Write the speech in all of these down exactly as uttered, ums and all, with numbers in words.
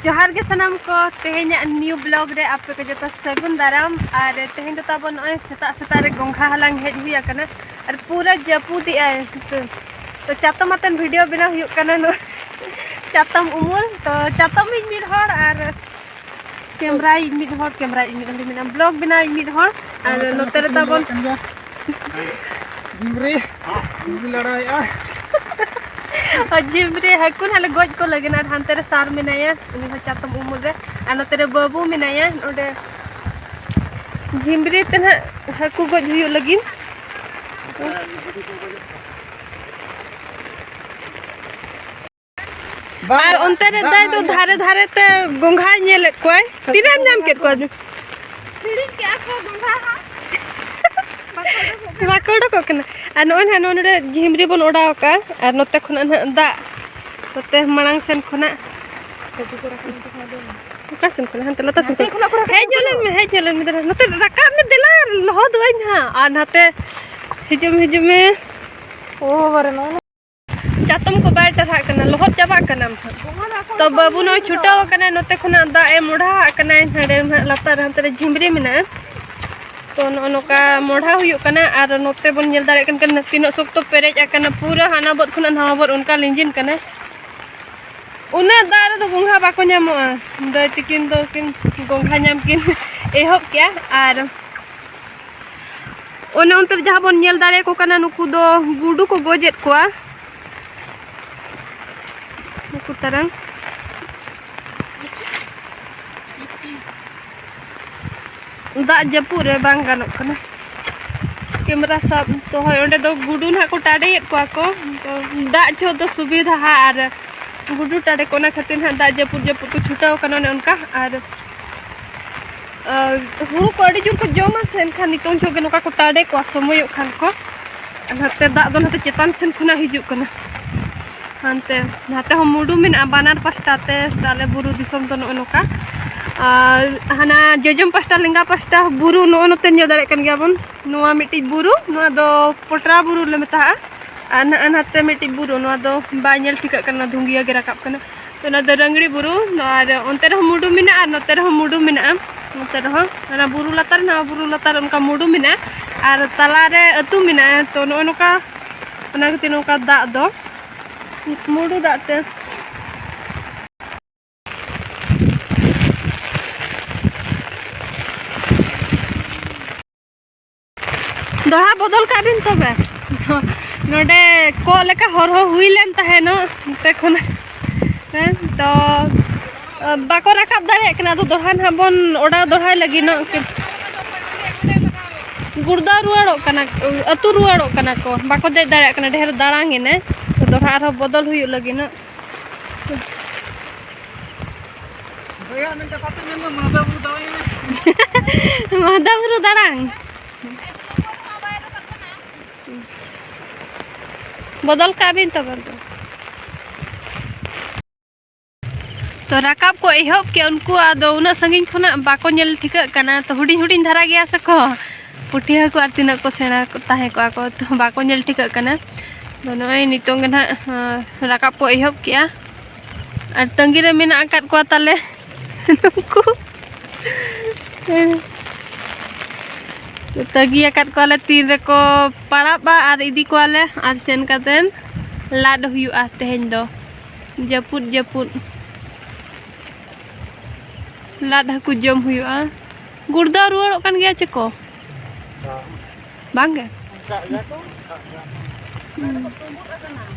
ᱡᱚᱦᱟᱨ ᱜᱮ ᱥᱟᱱᱟᱢ ᱠᱚ, ᱛᱮᱦᱮᱧᱟᱜ new vlog ᱨᱮ ᱟᱯᱮ ᱠᱚ ᱡᱚᱛᱚ ᱥᱟᱹᱜᱩᱱ ᱫᱟᱨᱟᱢ᱾ ᱟᱨ ᱛᱮᱦᱮᱧ ᱫᱚ ᱛᱟᱵᱚᱱ ᱱᱚᱜᱼᱚᱭ ᱥᱮᱛᱟᱜ ᱥᱮᱛᱟᱜ ᱨᱮ ᱜᱚᱝᱜᱷᱟ ᱦᱟᱞᱟᱝ ᱦᱮᱡ ᱦᱩᱭ ᱟᱠᱟᱱᱟ᱾ ᱟᱨ ᱯᱩᱨᱟᱹ ᱡᱟᱹᱯᱩᱫᱮᱜᱼᱟᱭ᱾ ᱛᱚ, ᱛᱚ ᱪᱟᱛᱚᱢ ᱟᱛᱮᱱ video ᱵᱮᱱᱟᱣ ᱦᱩᱭᱩᱜ ᱠᱟᱱᱟ ᱱᱚᱣᱟ ᱪᱟᱛᱚᱢ ᱩᱢᱩᱞ᱾ ᱛᱚ ᱪᱟᱛᱚᱢ ᱤᱧ ᱢᱤᱫ ᱦᱚᱲ ᱟᱨ camera ᱤᱧ ᱢᱤᱫ ᱦᱚᱲ, camera ᱤᱧ ᱢᱤᱫ ᱦᱚᱲ, ᱢᱮᱱᱟᱢ vlog ᱵᱮᱱᱟᱣ ᱤᱧ ᱢᱤᱫ ᱦᱚᱲ᱾ ᱟᱨ ᱱᱚᱛᱮ ᱨᱮ ᱛᱟᱵᱚᱱ ᱡᱷᱤᱢᱨᱤ, ᱡᱷᱤᱢᱨᱤ ᱞᱟᱲᱟᱣᱮᱫᱼᱟ᱾ ᱟᱨ ᱡᱷᱤᱢᱨᱤ ᱦᱟᱹᱠᱩ ᱱᱟᱦᱟᱜ ᱞᱮ ᱜᱚᱡ ᱠᱚ ᱞᱟᱹᱜᱤᱫ, ᱟᱨ ᱦᱟᱱᱛᱮ ᱨᱮ ᱥᱟᱨ ᱢᱮᱱᱟᱭᱟ, ᱩᱱᱤ ᱦᱚᱸ ᱪᱟᱛᱚᱢ ᱩᱢᱩᱞ ᱨᱮ, ᱟᱨ ᱱᱚᱛᱮ ᱨᱮ ᱵᱟᱹᱵᱩ ᱢᱮᱱᱟᱭᱟ᱾ ᱚᱸᱰᱮ ᱡᱷᱤᱢᱨᱤ ᱛᱮ ᱱᱟᱦᱟᱜ ᱦᱟᱹᱠᱩ ᱜᱚᱡ ᱦᱩᱭᱩᱜ ᱞᱟᱹᱜᱤᱫ᱾ ᱵᱟᱝ, ᱟᱨ ᱚᱱᱛᱮ ᱨᱮ ᱫᱟᱜ ᱫᱟᱭ ᱫᱚ ᱢᱟ ᱫᱷᱟᱨᱮ ᱫᱷᱟᱨᱮ ᱛᱮ ᱜᱚᱝᱜᱷᱟᱭ ᱧᱮᱞᱮᱫ ᱠᱚᱣᱟᱭ᱾ ᱛᱤᱱᱟᱹᱜ ᱮᱢ ᱧᱟᱢ ᱠᱮᱫ ᱠᱚᱣᱟ? ᱦᱤᱲᱤᱧ ᱠᱮᱜᱼᱟ ᱠᱚ ᱜᱚᱝᱜᱷᱟ ᱦᱚᱸ᱾ ᱵᱟᱠᱚ ᱩᱰᱩᱠᱚᱜ ᱠᱟᱱᱟ᱾ ᱟᱨ ᱱᱚᱜᱼᱚᱭ ᱱᱟᱦᱟᱜ ᱱᱚᱣᱟ ᱱᱚᱰᱮ ᱡᱷᱤᱢᱨᱤ ᱵᱚᱱ ᱚᱰᱟᱣ ᱟᱠᱟᱫᱼᱟ, ᱟᱨ ᱱᱚᱛᱮ ᱠᱷᱚᱱᱟᱜ ᱱᱟᱦᱟᱜ ᱫᱟᱜ, ᱱᱚᱛᱮ ᱢᱟᱲᱟᱝ ᱥᱮᱱ ᱠᱷᱚᱱᱟᱜ, ᱚᱠᱟ ᱥᱮᱱ ᱠᱷᱚᱱᱟᱜ? ᱦᱟᱱᱛᱮ ᱞᱟᱛᱟᱨ ᱥᱮᱱ ᱠᱷᱚᱱᱟᱜ᱾ ᱦᱮᱡ ᱧᱚᱜ ᱞᱮᱱ ᱢᱮ, ᱦᱮᱡ ᱧᱚᱜ ᱞᱮᱱ ᱢᱮ, ᱱᱚᱛᱮ ᱨᱟᱠᱟᱵ ᱢᱮ, ᱫᱮᱞᱟ ᱞᱚᱦᱚᱫᱚᱜ ᱟᱹᱧ ᱦᱟᱸᱜ᱾ ᱟᱨ ᱱᱟᱛᱮ ᱦᱤᱡᱩᱜ ᱢᱮ, ᱦᱤᱡᱩᱜ ᱢᱮ᱾ ᱳ ᱵᱟᱵᱟᱨᱮ, ᱱᱚᱜᱼᱚ ᱱᱚᱣᱟ ᱪᱟᱛᱚᱢ ᱠᱚ ᱵᱟᱭ ᱴᱟᱨᱦᱟᱜ ᱠᱟᱱᱟ, ᱞᱚᱦᱚᱫ ᱪᱟᱵᱟᱜ ᱠᱟᱱᱟ᱾ ᱛᱚ ᱵᱟᱹᱵᱩ ᱱᱚᱜᱼᱚᱭ ᱪᱷᱩᱴᱟᱹᱣ ᱟᱠᱟᱱᱟᱭ, ᱱᱚᱛᱮ ᱠᱷᱚᱱᱟᱜ ᱫᱟᱜ ᱮ ᱢᱚᱰᱦᱟ ᱟᱜ ᱠᱟᱱᱟᱭ᱾ ᱱᱟᱰᱮ ᱱᱟᱦᱟᱜ ᱞᱟᱛᱟᱨ ᱨᱮ ᱦᱟᱱᱛᱮ ᱨᱮ ᱡᱷᱤᱢᱨᱤ ᱢᱮᱱᱟᱜᱼᱟ᱾ ᱛᱚ ᱱᱚᱜᱼᱚ ᱱᱚᱝᱠᱟ ᱢᱚᱰᱦᱟ ᱦᱩᱭᱩᱜ ᱠᱟᱱᱟ᱾ ᱟᱨ ᱱᱚᱛᱮ ᱵᱚᱱ ᱧᱮᱞ ᱫᱟᱲᱮᱭᱟᱜ ᱠᱟᱱ ᱠᱟᱱᱟ ᱛᱤᱱᱟᱹᱜ ᱥᱚᱠᱛᱚ ᱯᱮᱨᱮᱡ ᱟᱠᱟᱱᱟ, ᱯᱩᱨᱟᱹ ᱦᱟᱱᱟ ᱵᱚᱨ ᱠᱷᱚᱱᱟᱜ ᱱᱟᱣᱟ ᱵᱚᱨ ᱚᱱᱠᱟ ᱞᱤᱸᱡᱤᱱ ᱠᱟᱱᱟ᱾ ᱩᱱᱟᱹᱜ ᱫᱟᱜ ᱨᱮᱫᱚ ᱜᱚᱝᱜᱷᱟ ᱵᱟᱠᱚ ᱧᱟᱢᱚᱜᱼᱟ᱾ ᱫᱟᱹᱭ ᱛᱤᱠᱤᱱ ᱫᱚ ᱠᱤᱱ ᱜᱚᱝᱜᱷᱟ ᱧᱟᱢ ᱠᱤᱱ ᱮᱦᱚᱵ ᱠᱮᱜᱼᱟ᱾ ᱟᱨ ᱚᱱᱮ ᱚᱱᱛᱮ ᱨᱮ ᱡᱟᱦᱟᱸ ᱵᱚᱱ ᱧᱮᱞ ᱫᱟᱲᱮᱭᱟᱠᱚ ᱠᱟᱱᱟ, ᱱᱩᱠᱩ ᱫᱚ ᱜᱩᱰᱩ ᱠᱚ ᱜᱚᱡᱮᱫ ᱠᱚᱣᱟ᱾ ᱱᱩᱠᱩ ᱛᱟᱨᱟᱝ ᱫᱟᱜ ᱡᱟᱹᱯᱩᱫ ᱨᱮ ᱵᱟᱝ ᱜᱟᱱᱚᱜ ᱠᱟᱱᱟ camera ᱥᱟᱵ᱾ ᱛᱚ ᱦᱳᱭ, ᱚᱸᱰᱮ ᱫᱚ ᱜᱩᱰᱩ ᱱᱟᱦᱟᱜ ᱠᱚ ᱴᱟᱰᱮᱭᱮᱫ ᱠᱚᱣᱟ ᱠᱚ᱾ ᱛᱚ ᱫᱟᱜ ᱡᱚᱦᱚᱜ ᱫᱚ ᱥᱩᱵᱤᱫᱷᱟᱜᱼᱟ, ᱟᱨ ᱜᱩᱰᱩ ᱴᱟᱰᱮ ᱠᱚ, ᱚᱱᱟ ᱠᱷᱟᱹᱛᱤᱨ ᱱᱟᱦᱟᱜ ᱫᱟᱜ ᱡᱟᱹᱯᱩᱫ ᱡᱟᱹᱯᱩᱫ ᱠᱚ ᱪᱷᱩᱴᱟᱹᱣ ᱠᱟᱱᱟ ᱚᱱᱮ ᱚᱱᱠᱟ᱾ ᱟᱨ ᱟᱨ ᱦᱩᱲᱩ ᱠᱚ ᱟᱹᱰᱤ ᱡᱳᱨ ᱠᱚ ᱡᱚᱢᱟ ᱥᱮ, ᱮᱱᱠᱷᱟᱱ ᱱᱤᱛᱚᱝ ᱡᱚᱦᱚᱜ ᱜᱮ ᱱᱚᱝᱠᱟ ᱠᱚ ᱴᱟᱰᱮ ᱠᱚᱣᱟ, ᱥᱚᱢᱚᱭᱚᱜ ᱠᱷᱟᱱ ᱠᱚ᱾ ᱱᱟᱛᱮ ᱫᱟᱜ ᱫᱚ ᱱᱟᱛᱮ ᱪᱮᱛᱟᱱ ᱥᱮᱱ ᱠᱷᱚᱱᱟᱜ ᱦᱤᱡᱩᱜ ᱠᱟᱱᱟ᱾ ᱦᱟᱱᱛᱮ, ᱱᱟᱛᱮ ᱦᱚᱸ ᱢᱩᱰᱩ ᱢᱮᱱᱟᱜᱼᱟ, ᱵᱟᱱᱟᱨ ᱯᱟᱥᱴᱟ ᱛᱮ᱾ ᱛᱟᱦᱞᱮ ᱵᱩᱨᱩ ᱫᱤᱥᱚᱢ ᱫᱚ ᱱᱚᱜᱼᱚ ᱱᱚᱝᱠᱟ᱾ ᱟᱨ ᱦᱟᱱᱟ ᱡᱚᱡᱚᱢ ᱯᱟᱥᱴᱟ, ᱞᱮᱸᱜᱟ ᱯᱟᱥᱴᱟ ᱵᱩᱨᱩ, ᱱᱚᱜᱼᱚ ᱱᱚᱛᱮ ᱧᱮᱞ ᱫᱟᱲᱮᱭᱟᱜ ᱠᱟᱱ ᱜᱮᱭᱟ ᱵᱚᱱ᱾ ᱱᱚᱣᱟ ᱢᱤᱫᱴᱤᱡ ᱵᱩᱨᱩ, ᱱᱚᱣᱟ ᱫᱚ ᱯᱚᱴᱨᱟ ᱵᱩᱨᱩ ᱞᱮ ᱢᱮᱛᱟᱜᱼᱟ᱾ ᱟᱨ ᱱᱟᱜᱼᱟ ᱱᱟᱛᱮ ᱢᱤᱫᱴᱤᱡ ᱵᱩᱨᱩ, ᱱᱚᱣᱟ ᱫᱚ ᱵᱟᱭ ᱧᱮᱞ ᱴᱷᱤᱠᱟᱹᱜ ᱠᱟᱱᱟ, ᱫᱷᱩᱸᱜᱤᱭᱟᱹ ᱜᱮ ᱨᱟᱠᱟᱵ ᱠᱟᱱᱟ᱾ ᱚᱱᱟ ᱫᱚ ᱨᱟᱝᱲᱤ ᱵᱩᱨᱩ᱾ ᱟᱨ ᱚᱱᱛᱮ ᱨᱮᱦᱚᱸ ᱢᱩᱰᱩ ᱢᱮᱱᱟᱜᱼᱟ ᱟᱨ ᱱᱚᱛᱮ ᱨᱮᱦᱚᱸ ᱢᱩᱰᱩ ᱢᱮᱱᱟᱜᱼᱟ᱾ ᱱᱚᱛᱮ ᱨᱮᱦᱚᱸ ᱚᱱᱟ ᱵᱩᱨᱩ ᱞᱟᱛᱟᱨ, ᱱᱚᱣᱟ ᱵᱩᱨᱩ ᱞᱟᱛᱟᱨ ᱚᱱᱠᱟ ᱢᱩᱰᱩ ᱢᱮᱱᱟᱜᱼᱟ ᱟᱨ ᱛᱟᱞᱟᱨᱮ ᱟᱹᱛᱩ ᱢᱮᱱᱟᱜᱼᱟ᱾ ᱛᱚ, ᱱᱚᱜᱼᱚ ᱱᱚᱝᱠᱟ, ᱚᱱᱟ ᱠᱷᱟᱹᱛᱤᱨ ᱱᱚᱝᱠᱟ ᱫᱟᱜ ᱫᱚ, ᱢᱩᱰᱩ ᱫᱟᱜ ᱛᱮ᱾ ᱫᱚᱦᱲᱟ ᱵᱚᱫᱚᱞ ᱠᱟᱜ ᱵᱤᱱ ᱛᱚᱵᱮ᱾ ᱱᱚᱰᱮ ᱠᱚᱜ ᱞᱮᱠᱟ ᱦᱚᱨᱦᱚ ᱦᱩᱭ ᱞᱮᱱ ᱛᱟᱦᱮᱱᱚᱜ ᱱᱚᱛᱮ ᱠᱷᱚᱱᱟᱜ᱾ ᱦᱮᱸ, ᱛᱚ, ᱵᱟᱠᱚ ᱨᱟᱠᱟᱵ ᱫᱟᱲᱮᱭᱟᱜ ᱠᱟᱱᱟ᱾ ᱟᱫᱚ ᱫᱚᱦᱲᱟ ᱱᱟᱦᱟᱜ ᱵᱚᱱ ᱚᱰᱟᱣ ᱫᱚᱦᱲᱟᱭ ᱞᱟᱹᱜᱤᱫ ᱱᱚᱜ᱾ ᱜᱩᱲᱫᱟᱹ ᱨᱩᱣᱟᱹᱲᱚᱜ ᱠᱟᱱᱟ, ᱟᱹᱛᱩ ᱨᱩᱣᱟᱹᱲᱚᱜ ᱠᱟᱱᱟ ᱠᱚ, ᱵᱟᱠᱚ ᱫᱮᱡ ᱫᱟᱲᱮᱭᱟᱜ ᱠᱟᱱᱟ᱾ ᱰᱷᱮᱨ ᱫᱟᱲᱟᱝ ᱮᱱᱟᱭ, ᱫᱚᱦᱲᱟ ᱟᱨᱦᱚᱸ ᱵᱚᱫᱚᱞ ᱦᱩᱭᱩᱜ ᱞᱟᱹᱜᱤᱫ ᱱᱚᱜ᱾ ᱵᱚᱭᱦᱟ, ᱢᱮᱱ ᱠᱟᱛᱷᱟ ᱛᱮ ᱢᱮᱱ ᱫᱚ ᱢᱟᱦᱫᱟ ᱵᱩᱨᱩ ᱫᱟᱬᱟᱱ ᱮᱱᱟ᱾ ᱢᱟᱦᱫᱟ ᱵᱩᱨᱩ ᱫᱟᱬᱟᱱ᱾ ᱵᱚᱫᱚᱞ ᱠᱟᱜ ᱵᱤᱱ ᱛᱚᱵᱮ ᱫᱚ᱾ ᱛᱚ, ᱨᱟᱠᱟᱵ ᱠᱚ ᱮᱦᱚᱵ ᱠᱮᱜᱼᱟ ᱩᱱᱠᱩ, ᱟᱫᱚ ᱩᱱᱟᱹᱜ ᱥᱟᱺᱜᱤᱧ ᱠᱷᱚᱱᱟᱜ ᱵᱟᱠᱚ ᱧᱮᱞ ᱴᱷᱤᱠᱟᱹᱜ ᱠᱟᱱᱟ᱾ ᱛᱚ, ᱦᱩᱰᱤᱧ ᱦᱩᱰᱤᱧ ᱫᱷᱟᱨᱟ ᱜᱮᱭᱟ ᱥᱮ ᱠᱚ, ᱯᱩᱴᱷᱤ ᱦᱟᱹᱠᱩ ᱟᱨ ᱛᱤᱱᱟᱹᱜ ᱠᱚ ᱥᱮᱬᱟ ᱠᱚ ᱛᱟᱦᱮᱸ ᱠᱚᱜᱼᱟ ᱠᱚ, ᱛᱚ, ᱵᱟᱠᱚ ᱧᱮᱞ ᱴᱷᱤᱠᱟᱹᱜ ᱠᱟᱱᱟ᱾ ᱟᱫᱚ ᱱᱚᱜᱼᱚᱭ ᱱᱤᱛᱚᱝ ᱜᱮ ᱱᱟᱦᱟᱜ, ᱟᱸ, ᱨᱟᱠᱟᱵ ᱠᱚ ᱮᱦᱚᱵ ᱠᱮᱜᱼᱟ᱾ ᱟᱨ ᱛᱟᱺᱜᱤ ᱨᱮ ᱢᱮᱱᱟᱜ ᱟᱠᱟᱫ ᱠᱚᱣᱟ ᱛᱟᱞᱮ ᱱᱩᱠᱩ᱾ ᱛᱟᱺᱜᱤ ᱟᱠᱟᱫ ᱠᱚᱣᱟᱞᱮ ᱛᱤᱱ ᱨᱮᱠᱚ ᱯᱟᱲᱟᱜᱼᱟ ᱟᱨ ᱤᱫᱤ ᱠᱚᱣᱟᱞᱮ ᱟᱨ ᱥᱮᱱ ᱠᱟᱛᱮᱱ ᱞᱟᱫ ᱦᱩᱭᱩᱜᱼᱟ ᱛᱮᱦᱮᱧ ᱫᱚ᱾ ᱡᱟᱹᱯᱩᱫ, ᱡᱟᱹᱯᱩᱫ᱾ ᱞᱟᱫ ᱦᱟᱹᱠᱩ ᱡᱚᱢ ᱦᱩᱭᱩᱜᱼᱟ᱾ ᱜᱩᱲᱫᱟᱹ ᱨᱩᱣᱟᱹᱲᱚᱜ ᱠᱟᱱ ᱜᱮᱭᱟ ᱪᱮ ᱠᱚ? ᱵᱟᱝ ᱜᱮ?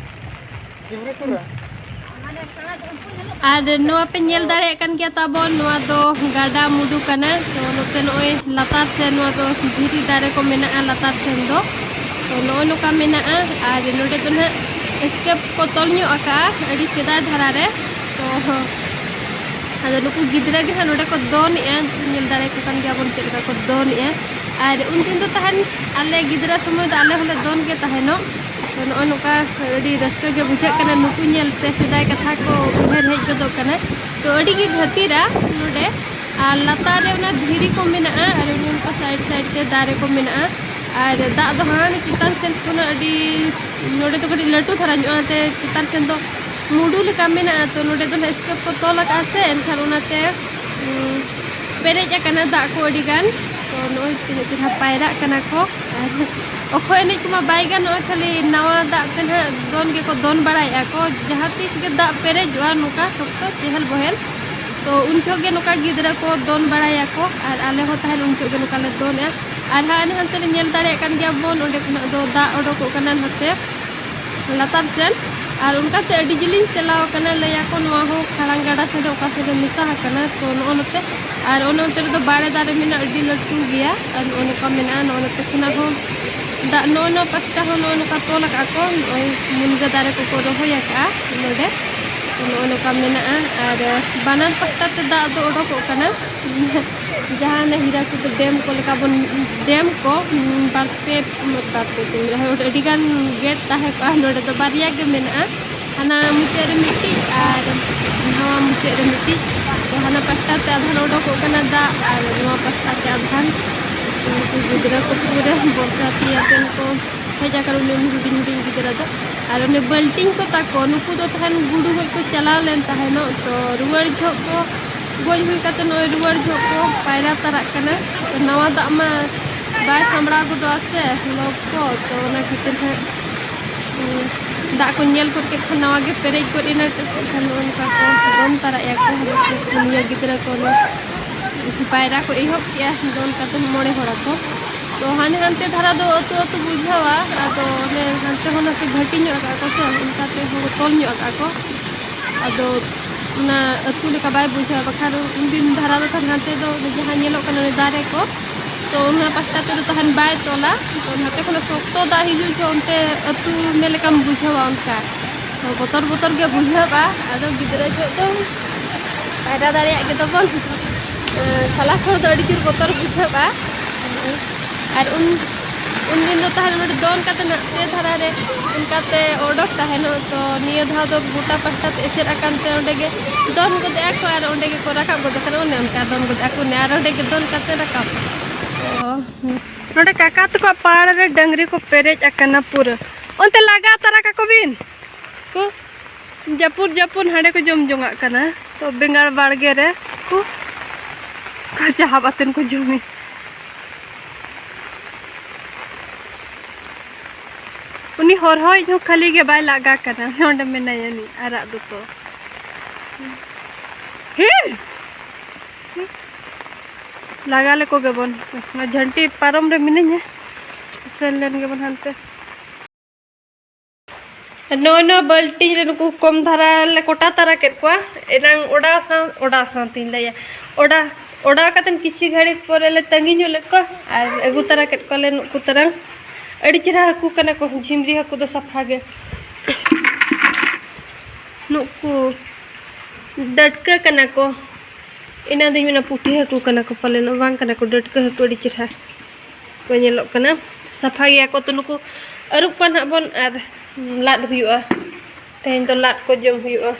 ᱟᱨ ᱱᱚᱣᱟ ᱯᱮ ᱧᱮᱞ ᱫᱟᱲᱮᱭᱟᱜ ᱠᱟᱱ ᱜᱮᱭᱟ ᱛᱟᱵᱚᱱ, ᱱᱚᱣᱟ ᱫᱚ ᱜᱟᱰᱟ ᱢᱩᱰᱩ ᱠᱟᱱᱟ᱾ ᱛᱚ, ᱱᱚᱛᱮ ᱱᱚᱜᱼᱚᱭ ᱞᱟᱛᱟᱨ ᱥᱮᱱ ᱱᱚᱣᱟ ᱫᱚ ᱫᱷᱤᱨᱤ ᱫᱟᱨᱮ ᱠᱚ ᱢᱮᱱᱟᱜᱼᱟ ᱞᱟᱛᱟᱨ ᱥᱮᱱ ᱫᱚ᱾ ᱛᱚ, ᱱᱚᱜᱼᱚ ᱱᱚᱝᱠᱟ ᱢᱮᱱᱟᱜᱼᱟ᱾ ᱟᱨ ᱱᱚᱰᱮ ᱫᱚ ᱱᱟᱦᱟᱜ ᱮᱥᱠᱮᱯ ᱠᱚ ᱛᱚᱞ ᱧᱚᱜ ᱟᱠᱟᱜᱼᱟ ᱟᱹᱰᱤ ᱥᱮᱫᱟᱭ ᱫᱷᱟᱨᱟ ᱨᱮ᱾ ᱛᱚ, ᱟᱫᱚ ᱱᱩᱠᱩ ᱜᱤᱫᱽᱨᱟᱹ ᱜᱮ ᱦᱟᱸᱜ ᱱᱚᱰᱮ ᱠᱚ ᱫᱚᱱᱮᱜᱼᱟ, ᱧᱮᱞ ᱫᱟᱲᱮ ᱠᱚ ᱠᱟᱱ ᱜᱮᱭᱟ ᱵᱚᱱ ᱪᱮᱫ ᱞᱮᱠᱟ ᱠᱚ ᱫᱚᱱᱮᱜᱼᱟ᱾ ᱟᱨ ᱩᱱᱫᱤᱱ ᱫᱚ ᱛᱟᱦᱮᱱ, ᱟᱞᱮ ᱜᱤᱫᱽᱨᱟᱹ ᱥᱚᱢᱚᱭ ᱫᱚ ᱟᱞᱮ ᱦᱚᱸᱞᱮ ᱫᱚᱱ ᱜᱮ ᱛᱟᱦᱮᱱᱚᱜ᱾ ᱛᱚ, ᱱᱚᱜᱼᱚ ᱱᱚᱝᱠᱟ ᱟᱹᱰᱤ ᱨᱟᱹᱥᱠᱟᱹ ᱜᱮ ᱵᱩᱡᱷᱟᱹᱜ ᱠᱟᱱᱟ, ᱱᱩᱠᱩ ᱧᱮᱞ ᱛᱮ ᱥᱮᱫᱟᱭ ᱠᱟᱛᱷᱟ ᱠᱚ ᱩᱭᱦᱟᱹᱨ ᱦᱮᱡ ᱜᱚᱫᱚᱜ ᱠᱟᱱᱟ᱾ ᱛᱚ, ᱟᱹᱰᱤ ᱜᱮ ᱜᱷᱟᱹᱛᱤᱨᱟ ᱱᱚᱰᱮ, ᱟᱨ ᱞᱟᱛᱟᱨ ᱨᱮ ᱚᱱᱟ ᱫᱷᱤᱨᱤ ᱠᱚ ᱢᱮᱱᱟᱜᱼᱟ, ᱟᱨ ᱚᱱᱮ ᱚᱱᱠᱟ ᱥᱟᱭᱤᱰ ᱥᱟᱭᱤᱰ ᱛᱮ ᱫᱟᱨᱮ ᱠᱚ ᱢᱮᱱᱟᱜᱼᱟ᱾ ᱟᱨ ᱫᱟᱜ ᱫᱚ ᱦᱟᱱᱮ ᱪᱮᱛᱟᱱ ᱥᱮᱱ ᱠᱷᱚᱱᱟᱜ ᱟᱹᱰᱤ, ᱱᱚᱰᱮ ᱫᱚ ᱠᱟᱹᱴᱤᱡ ᱞᱟᱹᱴᱩ ᱫᱷᱟᱨᱟ ᱧᱚᱜᱼᱟ, ᱚᱱᱟᱛᱮ ᱪᱮᱛᱟᱱ ᱥᱮᱱ ᱫᱚ ᱢᱩᱰᱩ ᱞᱮᱠᱟ ᱢᱮᱱᱟᱜᱼᱟ᱾ ᱛᱚ ᱱᱚᱰᱮ ᱫᱚ ᱱᱟᱦᱟᱜ ᱥᱴᱮᱯ ᱠᱚ ᱛᱚᱞ ᱟᱠᱟᱫᱼᱟ ᱥᱮ, ᱮᱱᱠᱷᱟᱱ ᱚᱱᱟᱛᱮ ᱩᱸ, ᱯᱮᱨᱮᱡ ᱟᱠᱟᱱᱟ ᱫᱟᱜ ᱠᱚ ᱟᱹᱰᱤ ᱜᱟᱱ᱾ ᱛᱚ ᱱᱚᱜᱼᱚᱭ ᱛᱤᱱᱟᱹᱜ ᱪᱮᱦᱨᱟ ᱯᱟᱭᱨᱟᱜ ᱠᱟᱱᱟ ᱠᱚ᱾ ᱟᱨ ᱚᱠᱚᱭ ᱮᱱᱮᱡ ᱠᱚᱢᱟ ᱵᱟᱭ ᱜᱟᱱᱚᱜᱼᱟ, ᱠᱷᱟᱹᱞᱤ ᱱᱟᱣᱟ ᱫᱟᱜ ᱛᱮ ᱱᱟᱦᱟᱜ ᱫᱚᱱ ᱜᱮᱠᱚ ᱫᱚᱱ ᱵᱟᱲᱟᱭᱮᱫᱼᱟ ᱠᱚ᱾ ᱡᱟᱦᱟᱸ ᱛᱤᱥ ᱜᱮ ᱫᱟᱜ ᱯᱮᱨᱮᱡᱚᱜᱼᱟ ᱱᱚᱝᱠᱟ ᱥᱚᱠᱛᱚ ᱪᱮᱦᱮᱞ ᱵᱚᱦᱮᱞ, ᱛᱚ ᱩᱱ ᱡᱚᱦᱚᱜ ᱜᱮ ᱱᱚᱝᱠᱟ ᱜᱤᱫᱽᱨᱟᱹ ᱠᱚ ᱫᱚᱱ ᱵᱟᱲᱟᱭᱟᱠᱚ᱾ ᱟᱨ ᱟᱞᱮ ᱦᱚᱸ ᱛᱟᱦᱮᱱ ᱩᱱ ᱡᱚᱦᱚᱜ ᱜᱮ ᱱᱚᱝᱠᱟ ᱞᱮ ᱫᱚᱱᱮᱜᱼᱟ᱾ ᱟᱨ ᱦᱟᱸᱜ ᱦᱟᱱᱮ ᱦᱟᱱᱛᱮ ᱨᱮ ᱧᱮᱞ ᱫᱟᱲᱮᱭᱟᱜ ᱠᱟᱱ ᱜᱮᱭᱟ ᱵᱚᱱ, ᱚᱸᱰᱮ ᱠᱷᱚᱱᱟᱜ ᱫᱚ ᱫᱟᱜ ᱚᱰᱚᱠᱚᱜ ᱠᱟᱱᱟ ᱱᱟᱛᱮ ᱞᱟᱛᱟᱨ ᱥᱮᱱ᱾ ᱟᱨ ᱚᱱᱠᱟᱛᱮ ᱟᱹᱰᱤ ᱡᱤᱞᱤᱧ ᱪᱟᱞᱟᱣ ᱠᱟᱱᱟ, ᱞᱟᱹᱭᱟᱠᱚ ᱱᱚᱣᱟ ᱦᱚᱸ ᱠᱷᱟᱲᱟᱝ ᱜᱟᱰᱟ ᱥᱮ ᱚᱠᱟ ᱥᱮᱫ ᱨᱮ ᱢᱮᱥᱟ ᱟᱠᱟᱱᱟ᱾ ᱛᱚ ᱱᱚᱜᱼᱚ ᱱᱚᱛᱮ, ᱟᱨ ᱚᱱᱮ ᱚᱱᱛᱮ ᱨᱮᱫᱚ ᱵᱟᱲᱮ ᱫᱟᱨᱮ ᱢᱮᱱᱟᱜᱼᱟ, ᱟᱹᱰᱤ ᱞᱟᱹᱴᱩ ᱜᱮᱭᱟ᱾ ᱟᱨ ᱱᱚᱜᱼᱚ ᱱᱚᱝᱠᱟ ᱢᱮᱱᱟᱜᱼᱟ, ᱱᱚᱜᱼᱚ ᱱᱚᱛᱮ ᱠᱷᱚᱱᱟᱜ ᱦᱚᱸ ᱫᱟᱜ, ᱱᱚᱜᱼᱚ ᱱᱚᱣᱟ ᱯᱟᱥᱴᱟ ᱦᱚᱸ ᱱᱚᱜᱼᱚ ᱱᱚᱝᱠᱟ ᱛᱚᱞ ᱟᱠᱟᱫ ᱠᱚ, ᱱᱚᱜᱼᱚᱭ ᱢᱩᱱᱜᱟᱹ ᱫᱟᱨᱮ ᱠᱚᱠᱚ ᱨᱚᱦᱚᱭ ᱟᱠᱟᱫᱼᱟ ᱱᱚᱰᱮ᱾ ᱱᱚᱜᱼᱚ ᱱᱚᱝᱠᱟ ᱢᱮᱱᱟᱜᱼᱟ᱾ ᱟᱨ ᱵᱟᱱᱟᱨ ᱯᱟᱥᱴᱟ ᱛᱮ ᱫᱟᱜ ᱫᱚ ᱚᱰᱚᱠᱚᱜ ᱠᱟᱱᱟ᱾ ᱡᱟᱦᱟᱸ ᱚᱱᱮ ᱦᱤᱨᱟᱠᱩᱫ ᱰᱮᱢ ᱠᱚ ᱞᱮᱠᱟ ᱵᱚᱱ, ᱰᱮᱢ ᱠᱚ, ᱩᱸ, ᱵᱟᱨ ᱯᱮ, ᱵᱟᱨ ᱯᱮ ᱠᱚ ᱢᱮᱱᱟ, ᱦᱳᱭ, ᱟᱹᱰᱤ ᱜᱟᱱ ᱜᱮᱴ ᱛᱟᱦᱮᱸ ᱠᱚᱜᱼᱟ᱾ ᱱᱚᱰᱮ ᱫᱚ ᱵᱟᱨᱭᱟ ᱜᱮ ᱢᱮᱱᱟᱜᱼᱟ, ᱦᱟᱱᱟ ᱢᱩᱪᱟᱹᱫ ᱨᱮ ᱢᱤᱫᱴᱤᱡ ᱟᱨ ᱱᱟᱣᱟ ᱢᱩᱪᱟᱹᱫ ᱨᱮ ᱢᱤᱫᱴᱤᱡ᱾ ᱛᱚ ᱦᱟᱱᱟ ᱯᱟᱥᱴᱟ ᱛᱮ ᱟᱫᱷᱟᱱ ᱚᱰᱚᱠᱚᱜ ᱠᱟᱱᱟ ᱫᱟᱜ ᱟᱨ ᱱᱚᱣᱟ ᱯᱟᱥᱴᱟ ᱛᱮ ᱟᱫᱷᱟᱱ᱾ ᱩᱱᱠᱩ ᱜᱤᱫᱽᱨᱟᱹ ᱠᱚ ᱯᱩᱨᱟᱹ ᱵᱚᱨᱥᱟ ᱛᱤᱭᱟᱛᱮᱱ ᱠᱚ ᱦᱮᱡ ᱟᱠᱟᱱᱟ, ᱩᱱᱤ ᱦᱩᱰᱤᱧ ᱦᱩᱰᱤᱧ ᱜᱤᱫᱽᱨᱟᱹ ᱫᱚ᱾ ᱟᱨ ᱚᱱᱮ ᱵᱟᱹᱞᱴᱤᱱ ᱠᱚ ᱛᱟᱠᱚ, ᱱᱩᱠᱩ ᱫᱚ ᱛᱟᱦᱮᱱ ᱜᱩᱰᱩ ᱜᱚᱡ ᱠᱚ ᱪᱟᱞᱟᱣ ᱞᱮᱱ ᱛᱟᱦᱮᱱᱚᱜ᱾ ᱛᱚ ᱨᱩᱣᱟᱹᱲ ᱡᱚᱦᱚᱜ ᱠᱚ ᱜᱚᱡ ᱦᱩᱭ ᱠᱟᱛᱮ ᱱᱚᱜᱼᱚᱭ ᱨᱩᱣᱟᱹᱲ ᱡᱚᱦᱚᱜ ᱠᱚ ᱯᱟᱭᱨᱟ ᱛᱟᱨᱟᱜ ᱠᱟᱱᱟ᱾ ᱛᱚ ᱱᱟᱣᱟ ᱫᱟᱜ ᱢᱟ ᱵᱟᱭ ᱥᱟᱢᱵᱲᱟᱣ ᱜᱚᱫᱚᱜᱼᱟ ᱥᱮ ᱞᱚᱠ ᱠᱚ, ᱛᱚ ᱚᱱᱟ ᱠᱷᱟᱹᱛᱤᱨ ᱦᱟᱸᱜ, ᱩᱸ, ᱫᱟᱜ ᱠᱚ ᱧᱮᱞ ᱜᱚᱫ ᱠᱮᱫ ᱠᱷᱟᱱ ᱱᱟᱣᱟ ᱜᱮ ᱯᱮᱨᱮᱡ ᱜᱚᱫ ᱮᱱᱟ᱾ ᱮᱱᱠᱷᱟᱱ ᱱᱚᱜᱼᱚ ᱱᱚᱝᱠᱟ ᱠᱚ ᱫᱚᱱ ᱛᱟᱨᱟᱜ ᱮᱫᱟ ᱠᱚ, ᱱᱤᱭᱟᱹ ᱜᱤᱫᱽᱨᱟᱹ ᱠᱚ ᱯᱟᱭᱨᱟ ᱠᱚ ᱮᱦᱚᱵ ᱠᱮᱜᱼᱟ, ᱫᱚᱱ ᱠᱟᱛᱮ ᱢᱚᱬᱮ ᱦᱚᱲ ᱟᱠᱚ᱾ ᱛᱚ ᱦᱟᱱᱮ ᱦᱟᱱᱛᱮ ᱫᱷᱟᱨᱟ ᱫᱚ ᱟᱹᱛᱩ ᱟᱹᱛᱩ ᱵᱩᱡᱷᱟᱹᱣᱟ, ᱟᱫᱚ ᱚᱱᱮ ᱦᱟᱱᱛᱮ ᱦᱚᱸ ᱱᱟᱥᱮ ᱜᱷᱟᱹᱴᱤ ᱧᱚᱜ ᱟᱠᱟᱫ ᱠᱚ ᱥᱮ, ᱚᱱᱠᱟᱛᱮ ᱦᱚᱸ ᱛᱚᱞ ᱧᱚᱜ ᱟᱠᱟᱫ ᱠᱚ᱾ ᱟᱫᱚ ᱚᱱᱟ ᱟᱹᱛᱩ ᱞᱮᱠᱟ ᱵᱟᱭ ᱵᱩᱡᱷᱟᱹᱣᱟ, ᱵᱟᱠᱷᱟᱱ ᱩᱱᱫᱤᱱ ᱫᱷᱟᱨᱟ ᱫᱚ ᱛᱟᱦᱮᱱ ᱦᱟᱱᱛᱮ ᱫᱚ ᱡᱟᱦᱟᱸ ᱧᱮᱞᱚᱜ ᱠᱟᱱᱟ ᱚᱱᱮ ᱫᱟᱨᱮ ᱠᱚ, ᱛᱚ ᱚᱱᱟ ᱯᱟᱥᱴᱟ ᱛᱮᱫᱚ ᱛᱟᱦᱮᱱ ᱵᱟᱭ ᱛᱚᱞᱟ᱾ ᱛᱚ ᱱᱟᱛᱮ ᱠᱷᱚᱱᱟᱜ ᱥᱚᱠᱛᱚ ᱫᱟᱜ ᱦᱤᱡᱩᱜ ᱡᱚᱠᱷᱚᱱ ᱚᱱᱛᱮ ᱟᱹᱛᱩ ᱢᱮ ᱞᱮᱠᱟᱢ ᱵᱩᱡᱷᱟᱹᱣᱟ ᱚᱱᱠᱟ᱾ ᱛᱚ ᱵᱚᱛᱚᱨ ᱵᱚᱛᱚᱨ ᱜᱮ ᱵᱩᱡᱷᱟᱹᱜᱼᱟ, ᱟᱫᱚ ᱜᱤᱫᱽᱨᱟᱹ ᱡᱚᱦᱚᱜ ᱫᱚ ᱯᱟᱭᱨᱟ ᱫᱟᱲᱮᱭᱟᱜ ᱜᱮ ᱛᱟᱵᱚᱱ᱾ ᱥᱟᱞᱟᱥ ᱦᱚᱲ ᱫᱚ ᱟᱹᱰᱤ ᱡᱳᱨ ᱵᱚᱛᱚᱨ ᱵᱩᱡᱷᱟᱹᱜᱼᱟ᱾ ᱟᱨ ᱩᱱ, ᱩᱱ ᱫᱤᱱ ᱫᱚ ᱛᱟᱦᱮᱱ ᱱᱚᱰᱮ ᱫᱚᱱ ᱠᱟᱛᱮ ᱱᱟᱜ ᱛᱮ ᱫᱷᱟᱨᱟ ᱨᱮ ᱚᱱᱠᱟᱛᱮ ᱚᱰᱚᱠ ᱛᱟᱦᱮᱱᱚᱜ᱾ ᱛᱚ ᱱᱤᱭᱟᱹ ᱫᱷᱟᱣ ᱫᱚ ᱜᱚᱴᱟ ᱯᱟᱦᱴᱟ ᱛᱮ ᱮᱥᱮᱫ ᱟᱠᱟᱱ ᱛᱮ ᱚᱸᱰᱮ ᱜᱮ ᱫᱚᱱ ᱜᱚᱫᱮᱜᱼᱟ ᱠᱚ ᱟᱨ ᱚᱸᱰᱮ ᱜᱮᱠᱚ ᱨᱟᱠᱟᱵ ᱜᱚᱫᱚᱜ ᱠᱟᱱᱟ, ᱚᱱᱮ ᱚᱱᱠᱟ ᱫᱚᱱ ᱜᱚᱫᱮᱜᱼᱟ ᱠᱚ ᱚᱱᱮ ᱟᱨ ᱚᱸᱰᱮ ᱜᱮ ᱫᱚᱱ ᱠᱟᱛᱮ ᱨᱟᱠᱟᱵ᱾ ᱚ, ᱱᱚᱰᱮ ᱠᱟᱠᱟ ᱛᱟᱠᱚᱣᱟᱜ ᱯᱟᱲ ᱨᱮ ᱰᱟᱹᱝᱨᱤ ᱠᱚ ᱯᱮᱨᱮᱡ ᱟᱠᱟᱱᱟ ᱯᱩᱨᱟᱹ᱾ ᱚᱱᱛᱮ ᱞᱟᱜᱟ ᱛᱟᱨᱟ ᱠᱟᱠᱚ ᱵᱤᱱ᱾ ᱠᱚ ᱡᱟᱹᱯᱩᱫ ᱡᱟᱹᱯᱩᱫ ᱦᱟᱸᱰᱮ ᱠᱚ ᱡᱚᱢ ᱡᱚᱝᱟᱜ ᱠᱟᱱᱟ᱾ ᱛᱚ ᱵᱮᱸᱜᱟᱲ ᱵᱟᱲᱜᱮ ᱨᱮ ᱠᱚ, ᱠᱚ ᱪᱟᱦᱟᱵ ᱟᱛᱮᱱ ᱠᱚ ᱡᱚᱢᱮ᱾ ᱩᱱᱤ ᱦᱚᱨᱦᱚᱭᱤᱡ ᱦᱚᱸ ᱠᱷᱟᱹᱞᱤ ᱜᱮ ᱵᱟᱭ ᱞᱟᱜᱟ ᱠᱟᱱᱟ, ᱱᱚᱰᱮ ᱢᱮᱱᱟᱭᱟ ᱩᱱᱤ ᱟᱨᱟᱜ ᱫᱚᱛᱚ᱾ ᱦᱮᱸ, ᱞᱟᱜᱟ ᱞᱮᱠᱚ ᱜᱮᱵᱚᱱ᱾ ᱚᱱᱟ ᱡᱷᱟᱹᱱᱴᱤ ᱯᱟᱨᱚᱢ ᱨᱮ ᱢᱤᱱᱟᱹᱧᱟ, ᱥᱮᱱ ᱞᱮᱱ ᱜᱮᱵᱚᱱ ᱦᱟᱱᱛᱮ᱾ ᱱᱚᱜᱼᱚᱭ ᱱᱚᱣᱟ ᱵᱟᱹᱞᱴᱤᱱ ᱨᱮ ᱱᱩᱠᱩ ᱠᱚᱢ ᱫᱷᱟᱨᱟ ᱞᱮ ᱠᱚᱴᱟ ᱛᱟᱨᱟ ᱠᱮᱫ ᱠᱚᱣᱟ᱾ ᱮᱱᱟᱝ ᱚᱰᱟᱣ ᱥᱟᱶ, ᱚᱰᱟᱣ ᱥᱟᱶᱛᱤᱧ ᱞᱟᱹᱭᱟ, ᱚᱰᱟ-, ᱚᱰᱟᱣ ᱠᱟᱛᱮᱫ ᱠᱤᱪᱷᱤ ᱜᱷᱟᱹᱲᱤᱡ ᱯᱚᱨᱮ ᱞᱮ ᱛᱟᱺᱜᱤ ᱧᱚᱜ ᱞᱮᱫ ᱠᱚᱣᱟ ᱟᱨ ᱟᱹᱜᱩ ᱛᱟᱨᱟ ᱠᱮᱫ ᱠᱚᱣᱟᱞᱮ ᱱᱩᱠᱩ ᱛᱟᱨᱟᱝ᱾ ᱟᱹᱰᱤ ᱪᱮᱦᱨᱟ ᱦᱟᱹᱠᱩ ᱠᱟᱱᱟ ᱠᱚ, ᱡᱷᱤᱢᱨᱤ ᱦᱟᱹᱠᱩ ᱫᱚ ᱥᱟᱯᱷᱟ ᱜᱮ᱾ ᱱᱩᱠᱩ ᱰᱟᱹᱴᱠᱟᱹ ᱠᱟᱱᱟ ᱠᱚ᱾ ᱮᱱᱟᱝ ᱫᱚᱧ ᱢᱮᱱᱟ ᱯᱩᱴᱷᱤ ᱦᱟᱹᱠᱩ ᱠᱟᱱᱟ ᱠᱚ ᱯᱟᱞᱮᱱ, ᱵᱟᱝ ᱠᱟᱱᱟ ᱠᱚ, ᱰᱟᱹᱴᱠᱟᱹ ᱦᱟᱹᱠᱩ ᱟᱹᱰᱤ ᱪᱮᱦᱨᱟ ᱠᱚ ᱧᱮᱞᱚᱜ ᱠᱟᱱᱟ, ᱥᱟᱯᱷᱟ ᱜᱮᱭᱟ ᱠᱚ᱾ ᱛᱚ ᱱᱩᱠᱩ ᱟᱹᱨᱩᱵ ᱠᱚᱣᱟ ᱱᱟᱦᱟᱜ ᱵᱚᱱ ᱟᱨ ᱞᱟᱫ ᱦᱩᱭᱩᱜᱼᱟ᱾ ᱛᱮᱦᱮᱧ ᱫᱚ ᱞᱟᱫ ᱠᱚ ᱡᱚᱢ ᱦᱩᱭᱩᱜᱼᱟ᱾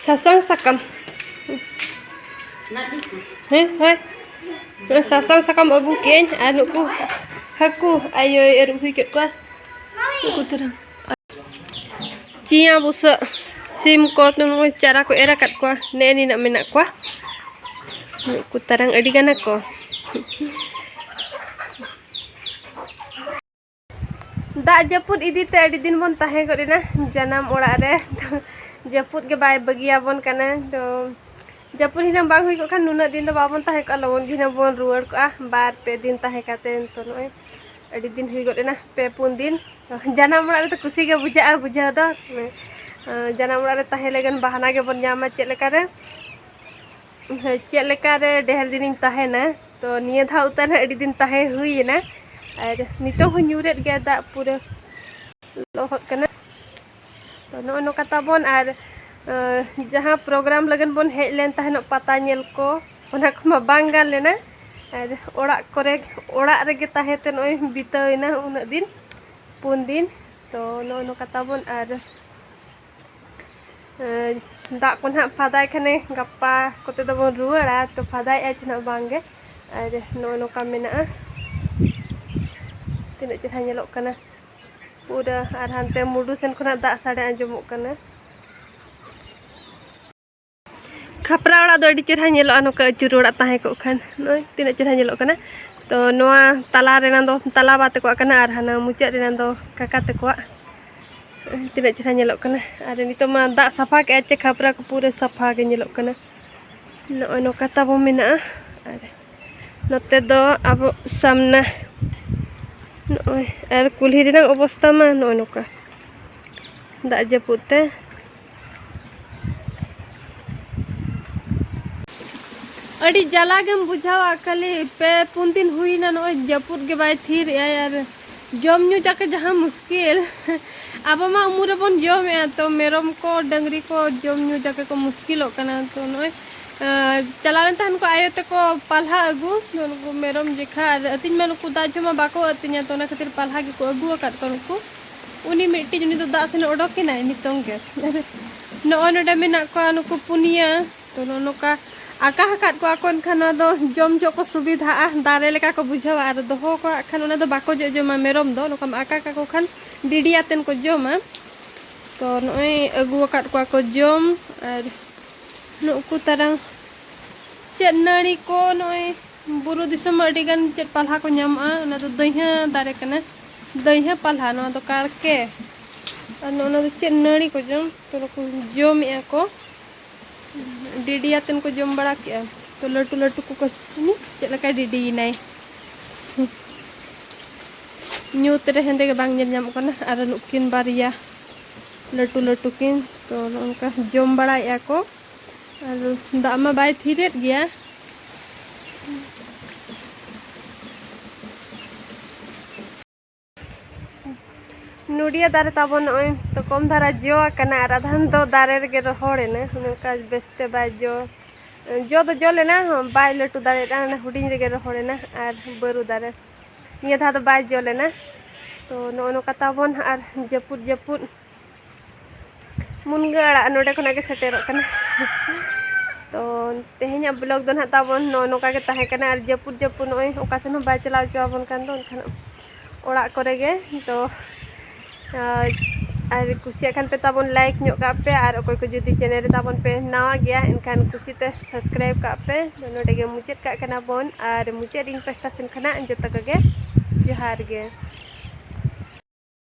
ᱥᱟᱥᱟᱝ ᱥᱟᱠᱟᱢ, ᱦᱮᱸ, ᱦᱳᱭ, ᱥᱟᱥᱟᱝ ᱥᱟᱠᱟᱢ ᱟᱹᱜᱩ ᱠᱮᱫᱟᱹᱧ ᱟᱨ ᱱᱩᱠᱩ ᱦᱟᱹᱠᱩ ᱟᱭᱳᱭ ᱟᱹᱨᱩᱵ ᱦᱩᱭ ᱠᱮᱫ ᱠᱚᱣᱟ᱾ ᱱᱩᱠᱩ ᱛᱟᱨᱟ ᱪᱤᱭᱟᱸ ᱵᱩᱥᱟᱹᱜ ᱥᱤᱢ ᱠᱚ ᱱᱚᱜᱼᱚᱭ ᱪᱟᱨᱟ ᱠᱚ ᱮᱨ ᱟᱠᱟᱫ ᱠᱚᱣᱟ, ᱱᱮᱜᱼᱮ ᱱᱤᱱᱟᱹᱜ ᱢᱮᱱᱟᱜ ᱠᱚᱣᱟ᱾ ᱱᱩᱠᱩ ᱛᱟᱨᱟᱝ ᱟᱹᱰᱤ ᱜᱟᱱ ᱟᱠᱚ᱾ ᱫᱟᱜ ᱡᱟᱹᱯᱩᱫ ᱤᱫᱤ ᱛᱮ ᱟᱹᱰᱤ ᱫᱤᱱ ᱵᱚᱱ ᱛᱟᱦᱮᱸ ᱜᱚᱫ ᱮᱱᱟ ᱡᱟᱱᱟᱢ ᱚᱲᱟᱜ ᱨᱮ᱾ ᱡᱟᱹᱯᱩᱫ ᱜᱮ ᱵᱟᱭ ᱵᱟᱹᱜᱤᱭᱟᱵᱚᱱ ᱠᱟᱱᱟ᱾ ᱛᱚ ᱡᱟᱹᱯᱩᱫ ᱦᱩᱱᱟᱹᱝ ᱵᱟᱝ ᱦᱩᱭ ᱠᱚᱜ ᱠᱷᱟᱱ ᱱᱩᱱᱟᱹᱜ ᱫᱤᱱ ᱫᱚ ᱵᱟᱵᱚᱱ ᱛᱟᱦᱮᱸ ᱠᱚᱜᱼᱟ, ᱞᱚᱜᱚᱱ ᱜᱮ ᱦᱩᱱᱟᱹᱝ ᱵᱚᱱ ᱨᱩᱣᱟᱹᱲ ᱠᱚᱜᱼᱟ᱾ ᱵᱟᱨ ᱯᱮ ᱫᱤᱱ ᱛᱟᱦᱮᱸ ᱠᱟᱛᱮ ᱱᱤᱛᱚᱜ ᱱᱚᱜᱼᱚᱭ ᱟᱹᱰᱤ ᱫᱤᱱ ᱦᱩᱭ ᱜᱚᱫ ᱮᱱᱟ, ᱯᱮ ᱯᱩᱱ ᱫᱤᱱ᱾ ᱛᱚ ᱡᱟᱱᱟᱢ ᱚᱲᱟᱜ ᱨᱮᱫᱚ ᱠᱩᱥᱤ ᱜᱮ ᱵᱩᱡᱷᱟᱹᱜᱼᱟ ᱵᱩᱡᱷᱟᱹᱣ ᱫᱚ᱾ ᱡᱟᱱᱟᱢ ᱚᱲᱟᱜ ᱨᱮ ᱛᱟᱦᱮᱸ ᱞᱟᱹᱜᱤᱫ ᱵᱟᱦᱟᱱᱟ ᱜᱮᱵᱚᱱ ᱧᱟᱢᱟ ᱪᱮᱫ ᱞᱮᱠᱟᱨᱮ᱾ ᱦᱳᱭ, ᱪᱮᱫ ᱞᱮᱠᱟᱨᱮ ᱰᱷᱮᱨ ᱫᱤᱱᱤᱧ ᱛᱟᱦᱮᱱᱟ᱾ ᱛᱚ ᱱᱤᱭᱟᱹ ᱫᱷᱟᱣ ᱩᱛᱟᱹᱨ ᱦᱚᱸ ᱟᱹᱰᱤ ᱫᱤᱱ ᱛᱟᱦᱮᱸ ᱦᱩᱭᱮᱱᱟ, ᱟᱨ ᱱᱤᱛᱚᱝ ᱦᱚᱸ ᱧᱩᱨᱮᱫ ᱜᱮᱭᱟ ᱫᱟᱜ, ᱯᱩᱨᱟᱹ ᱞᱚᱦᱚᱫ ᱠᱟᱱᱟ᱾ ᱛᱚ ᱱᱚᱜᱼᱚ ᱱᱚᱝᱠᱟ ᱛᱟᱵᱚᱱ, ᱟᱨ ᱟᱸ, ᱡᱟᱦᱟᱸ ᱯᱨᱳᱜᱨᱟᱢ ᱞᱟᱹᱜᱤᱫ ᱵᱚᱱ ᱦᱮᱡ ᱞᱮᱱ ᱛᱟᱦᱮᱱᱚᱜ ᱯᱟᱛᱟ ᱧᱮᱞ ᱠᱚ, ᱚᱱᱟ ᱠᱚᱢᱟ ᱵᱟᱝ ᱜᱟᱱ ᱞᱮᱱᱟ᱾ ᱟᱨ ᱚᱲᱟᱜ ᱠᱚᱨᱮ, ᱚᱲᱟᱜ ᱨᱮᱜᱮ ᱛᱟᱦᱮᱸ ᱛᱮ ᱱᱚᱜᱼᱚᱭ ᱵᱤᱛᱟᱹᱣ ᱮᱱᱟ ᱩᱱᱟᱹᱜ ᱫᱤᱱ, ᱯᱩᱱ ᱫᱤᱱ᱾ ᱛᱚ ᱱᱚᱜᱼᱚ ᱱᱚᱝᱠᱟ ᱛᱟᱵᱚᱱ, ᱟᱨ ᱮᱸ, ᱫᱟᱜ ᱠᱚ ᱱᱟᱦᱟᱜ ᱯᱷᱟᱫᱟᱭ ᱠᱷᱟᱱᱮ, ᱜᱟᱯᱟ ᱠᱚᱛᱮ ᱫᱚᱵᱚᱱ ᱨᱩᱣᱟᱹᱲᱟ, ᱛᱚ ᱯᱷᱟᱫᱟᱭᱮᱫᱼᱟᱭ ᱪᱮ ᱱᱟᱦᱟᱜ ᱵᱟᱝ ᱜᱮ᱾ ᱟᱨ ᱱᱚᱜᱼᱚ ᱱᱚᱝᱠᱟ ᱢᱮᱱᱟᱜᱼᱟ, ᱛᱤᱱᱟᱹᱜ ᱪᱮᱦᱨᱟ ᱧᱮᱞᱚᱜ ᱠᱟᱱᱟ᱾ ᱯᱩᱨᱟᱹ, ᱟᱨ ᱦᱟᱱᱛᱮ ᱢᱩᱰᱩ ᱥᱮᱱ ᱠᱷᱚᱱᱟᱜ ᱫᱟᱜ ᱥᱟᱰᱮ ᱟᱸᱡᱚᱢᱚᱜ ᱠᱟᱱᱟ᱾ ᱠᱷᱟᱯᱨᱟ ᱚᱲᱟᱜ ᱫᱚ ᱟᱹᱰᱤ ᱪᱮᱦᱨᱟ ᱧᱮᱞᱚᱜᱼᱟ, ᱱᱚᱝᱠᱟ ᱟᱹᱪᱩᱨ ᱚᱲᱟᱜ ᱛᱟᱦᱮᱸ ᱠᱚᱜ ᱠᱷᱟᱱ᱾ ᱱᱚᱜᱼᱚᱭ ᱛᱤᱱᱟᱹᱜ ᱪᱮᱦᱨᱟ ᱧᱮᱞᱚᱜ ᱠᱟᱱᱟ᱾ ᱛᱚ ᱱᱚᱣᱟ ᱛᱟᱞᱟ ᱨᱮᱱᱟᱜ ᱫᱚ ᱛᱟᱞᱟ ᱵᱟ ᱛᱟᱠᱚᱣᱟᱜ ᱠᱟᱱᱟ, ᱟᱨ ᱦᱟᱱᱟ ᱢᱩᱪᱟᱹᱫ ᱨᱮᱱᱟᱜ ᱫᱚ ᱠᱟᱠᱟ ᱛᱟᱠᱚᱣᱟᱜ᱾ ᱛᱤᱱᱟᱹᱜ ᱪᱮᱦᱨᱟ ᱧᱮᱞᱚᱜ ᱠᱟᱱᱟ᱾ ᱟᱨ ᱱᱤᱛᱚᱜ ᱢᱟ ᱫᱟᱜ ᱥᱟᱯᱷᱟ ᱠᱮᱜᱼᱟ ᱪᱮ, ᱠᱷᱟᱯᱨᱟ ᱠᱚ ᱯᱩᱨᱟᱹ ᱥᱟᱯᱷᱟ ᱜᱮ ᱧᱮᱞᱚᱜ ᱠᱟᱱᱟ᱾ ᱱᱚᱜᱼᱚᱭ ᱱᱚᱝᱠᱟ ᱛᱟᱵᱚ ᱢᱮᱱᱟᱜᱼᱟ᱾ ᱟᱨ ᱱᱚᱛᱮ ᱫᱚ ᱟᱵᱚ ᱥᱟᱢᱱᱟ ᱱᱚᱜᱼᱚᱭ, ᱟᱨ ᱠᱩᱞᱦᱤ ᱨᱮᱱᱟᱜ ᱚᱵᱚᱥᱛᱟ ᱢᱟ ᱱᱚᱜᱼᱚᱭ ᱱᱚᱝᱠᱟ ᱫᱟᱜ ᱡᱟᱹᱯᱩᱫ ᱛᱮ᱾ ᱟᱹᱰᱤ ᱡᱟᱞᱟ ᱜᱮᱢ ᱵᱩᱡᱷᱟᱹᱣᱟ, ᱠᱷᱟᱹᱞᱤ ᱯᱮ ᱯᱩᱱ ᱫᱤᱱ ᱦᱩᱭᱱᱟ ᱱᱚᱜᱼᱚᱭ ᱡᱟᱹᱯᱩᱫ ᱜᱮ ᱵᱟᱭ ᱛᱷᱤᱨ ᱮᱜᱼᱟᱭ᱾ ᱟᱨ ᱡᱚᱢ ᱧᱩ ᱡᱟᱠᱮ ᱡᱟᱦᱟᱸ ᱢᱩᱥᱠᱤᱞ, ᱟᱵᱚ ᱢᱟ ᱩᱢᱩᱞ ᱨᱮᱵᱚᱱ ᱡᱚᱢᱮᱜᱼᱟ, ᱛᱚ ᱢᱮᱨᱚᱢ ᱠᱚ ᱰᱟᱹᱝᱨᱤ ᱠᱚ ᱡᱚᱢ ᱧᱩ ᱡᱟᱠᱮ ᱠᱚ ᱢᱩᱥᱠᱤᱞᱚᱜ ᱠᱟᱱᱟ᱾ ᱛᱚ ᱱᱚᱜᱼᱚᱭ, ᱟᱸ, ᱪᱟᱞᱟᱣ ᱞᱮᱱ ᱛᱟᱦᱮᱱ ᱠᱚ ᱟᱭᱳ ᱛᱟᱠᱚ ᱯᱟᱞᱦᱟ ᱟᱹᱜᱩ, ᱱᱩᱠᱩ ᱢᱮᱨᱚᱢ ᱡᱮᱠᱷᱟ, ᱟᱨ ᱟᱹᱛᱤᱧ ᱢᱟ ᱱᱩᱠᱩ ᱫᱟᱜ ᱡᱚᱢ ᱢᱟ ᱵᱟᱠᱚ ᱟᱹᱛᱤᱧᱟ, ᱛᱚ ᱚᱱᱟ ᱠᱷᱟᱹᱛᱤᱨ ᱯᱟᱞᱦᱟ ᱜᱮᱠᱚ ᱟᱹᱜᱩ ᱟᱠᱟᱫ ᱠᱚᱣᱟ ᱱᱩᱠᱩ᱾ ᱩᱱᱤ ᱢᱤᱫᱴᱤᱡ, ᱩᱱᱤ ᱫᱚ ᱫᱟᱜ ᱥᱮᱱ ᱚᱰᱚᱠ ᱮᱱᱟᱭ ᱱᱤᱛᱚᱝ ᱜᱮ᱾ ᱱᱚᱜᱼᱚᱭ ᱱᱚᱰᱮ ᱢᱮᱱᱟᱜ ᱠᱚᱣᱟ ᱱᱩᱠᱩ ᱯᱩᱱᱭᱟᱹ᱾ ᱛᱚ ᱱᱚᱜᱼᱚ ᱱᱚᱝᱠᱟ ᱟᱠᱟ ᱟᱠᱟᱫ ᱠᱚᱣᱟ ᱠᱚ, ᱮᱱᱠᱷᱟᱱ ᱱᱚᱣᱟ ᱫᱚ ᱡᱚᱢ ᱡᱚᱦᱚᱜ ᱠᱚ ᱥᱩᱵᱤᱫᱷᱟᱜᱼᱟ, ᱫᱟᱨᱮ ᱞᱮᱠᱟ ᱠᱚ ᱵᱩᱡᱷᱟᱹᱣᱟ᱾ ᱟᱨ ᱫᱚᱦᱚ ᱠᱟᱜ ᱠᱷᱟᱱ ᱚᱱᱟ ᱫᱚ ᱵᱟᱠᱚ ᱡᱚᱜ ᱡᱚᱢᱟ ᱢᱮᱨᱚᱢ ᱫᱚ, ᱱᱚᱝᱠᱟᱢ ᱟᱠᱟ ᱠᱟᱠᱚ ᱠᱷᱟᱱ ᱰᱤᱰᱤ ᱟᱛᱮᱱ ᱠᱚ ᱡᱚᱢᱟ᱾ ᱛᱚ ᱱᱚᱜᱼᱚᱭ ᱟᱹᱜᱩ ᱟᱠᱟᱫ ᱠᱚᱣᱟ ᱠᱚ ᱡᱚᱢ, ᱟᱨ ᱱᱩᱠᱩ ᱛᱟᱨᱟᱝ ᱪᱮᱫ ᱱᱟᱹᱲᱤ ᱠᱚ, ᱱᱚᱜᱼᱚᱭ ᱵᱩᱨᱩ ᱫᱤᱥᱚᱢ ᱢᱟ ᱟᱹᱰᱤ ᱜᱟᱱ ᱪᱮᱫ ᱯᱟᱞᱦᱟ ᱠᱚ ᱧᱟᱢᱚᱜᱼᱟ, ᱚᱱᱟ ᱫᱚ ᱫᱟᱹᱭᱦᱟᱹ ᱫᱟᱨᱮ ᱠᱟᱱᱟ, ᱫᱟᱹᱭᱦᱟᱹ ᱯᱟᱞᱦᱟ, ᱱᱚᱣᱟ ᱫᱚ ᱠᱟᱲᱠᱮ᱾ ᱟᱨ ᱱᱚᱜᱼᱚ ᱱᱚᱣᱟ ᱫᱚ ᱪᱮᱫ ᱱᱟᱹᱲᱤ ᱠᱚ ᱡᱚᱢ, ᱛᱚ ᱱᱩᱠᱩ ᱡᱚᱢᱮᱜᱼᱟ ᱠᱚ, ᱰᱤᱰᱤ ᱟᱛᱮᱱ ᱠᱚ ᱡᱚᱢ ᱵᱟᱲᱟ ᱠᱮᱜᱼᱟ᱾ ᱛᱚ ᱞᱟᱹᱴᱩ ᱞᱟᱹᱴᱩ ᱠᱚᱠᱚ, ᱩᱱᱤ ᱪᱮᱫ ᱞᱮᱠᱟᱭ ᱰᱤᱰᱤᱭᱮᱱᱟᱭ᱾ ᱧᱩᱛ ᱨᱮ ᱦᱮᱸᱫᱮ ᱜᱮ ᱵᱟᱝ ᱧᱮᱞ ᱧᱟᱢᱚᱜ ᱠᱟᱱᱟ᱾ ᱟᱨ ᱱᱩᱠᱤᱱ ᱵᱟᱨᱭᱟ ᱞᱟᱹᱴᱩ ᱞᱟᱹᱴᱩ ᱠᱤᱱ, ᱛᱚ ᱱᱚᱜᱼᱚ ᱱᱚᱝᱠᱟ ᱡᱚᱢ ᱵᱟᱲᱟᱭᱮᱜᱼᱟ ᱠᱚ᱾ ᱟᱨ ᱫᱟᱜ ᱢᱟ ᱵᱟᱭ ᱛᱷᱤᱨᱮᱫ ᱜᱮᱭᱟ᱾ ᱱᱚᱰᱤᱭᱟ ᱫᱟᱨᱮ ᱛᱟᱵᱚᱱ ᱱᱚᱜᱼᱚᱭ ᱛᱚ ᱠᱚᱢ ᱫᱷᱟᱨᱟ ᱡᱚ ᱟᱠᱟᱱᱟ, ᱟᱨ ᱟᱫᱷᱟᱱ ᱫᱚ ᱫᱟᱨᱮ ᱨᱮᱜᱮ ᱨᱚᱦᱚᱲᱮᱱᱟ, ᱚᱱᱮ ᱚᱱᱠᱟ ᱵᱮᱥᱛᱮ ᱵᱟᱭ ᱡᱚ, ᱡᱚ ᱫᱚ ᱡᱚ ᱞᱮᱱᱟ, ᱦᱚᱸ, ᱵᱟᱭ ᱞᱟᱹᱴᱩ ᱫᱟᱲᱮᱭᱟᱫᱟ, ᱚᱱᱟ ᱦᱩᱰᱤᱧ ᱨᱮᱜᱮ ᱨᱚᱦᱚᱲᱮᱱᱟ᱾ ᱟᱨ ᱵᱟᱹᱨᱩ ᱫᱟᱨᱮ ᱱᱤᱭᱟᱹ ᱫᱷᱟᱣ ᱫᱚ ᱵᱟᱭ ᱡᱚ ᱞᱮᱱᱟ᱾ ᱛᱚ ᱱᱚᱜᱼᱚ ᱱᱚᱝᱠᱟ ᱛᱟᱵᱚᱱ, ᱟᱨ ᱡᱟᱹᱯᱩᱫ ᱡᱟᱹᱯᱩᱫ ᱢᱩᱱᱜᱟᱹ ᱟᱲᱟᱜ ᱱᱚᱰᱮ ᱠᱷᱚᱱᱟᱜ ᱜᱮ ᱥᱮᱴᱮᱨᱚᱜ ᱠᱟᱱᱟ᱾ ᱛᱚ ᱛᱮᱦᱮᱧᱟᱜ vlog ᱫᱚ ᱱᱟᱦᱟᱜ ᱛᱟᱵᱚᱱ ᱱᱚᱜᱼᱚ ᱱᱚᱝᱠᱟ ᱜᱮ ᱛᱟᱦᱮᱸ ᱠᱟᱱᱟ, ᱟᱨ ᱡᱟᱹᱯᱩᱫ ᱡᱟᱹᱯᱩᱫ ᱱᱚᱜᱼᱚᱭ ᱚᱠᱟ ᱥᱮᱱ ᱦᱚᱸ ᱵᱟᱭ ᱪᱟᱞᱟᱣ ᱦᱚᱪᱚ ᱟᱵᱚᱱ ᱠᱟᱱ ᱫᱚ, ᱮᱱᱠᱷᱟᱱ ᱚᱲᱟᱜ ᱠᱚᱨᱮ ᱜᱮ᱾ ᱛᱚ ᱟᱨ ᱟᱨ ᱠᱩᱥᱤᱭᱟᱜ ᱠᱷᱟᱱ ᱯᱮ ᱛᱟᱵᱚᱱ ᱞᱟᱭᱤᱠ ᱧᱚᱜ ᱠᱟᱜ ᱯᱮ, ᱟᱨ ᱚᱠᱚᱭ ᱠᱚ ᱡᱩᱫᱤ ᱪᱮᱱᱮᱞ ᱨᱮ ᱛᱟᱵᱚᱱ ᱯᱮ ᱱᱟᱣᱟ ᱜᱮᱭᱟ ᱮᱱᱠᱷᱟᱱ ᱠᱩᱥᱤᱛᱮ ᱥᱟᱵᱥᱠᱨᱟᱭᱤᱵ ᱠᱟᱜ ᱯᱮ᱾ ᱱᱚᱰᱮ ᱜᱮ ᱢᱩᱪᱟᱹᱫ ᱠᱟᱜ ᱠᱟᱱᱟ ᱵᱚᱱ, ᱟᱨ ᱢᱩᱪᱟᱹᱫ ᱤᱧ ᱯᱟᱦᱴᱟ ᱥᱮᱱ ᱠᱷᱚᱱᱟᱜ ᱡᱚᱛᱚ ᱠᱚᱜᱮ ᱡᱚᱦᱟᱨ ᱜᱮ᱾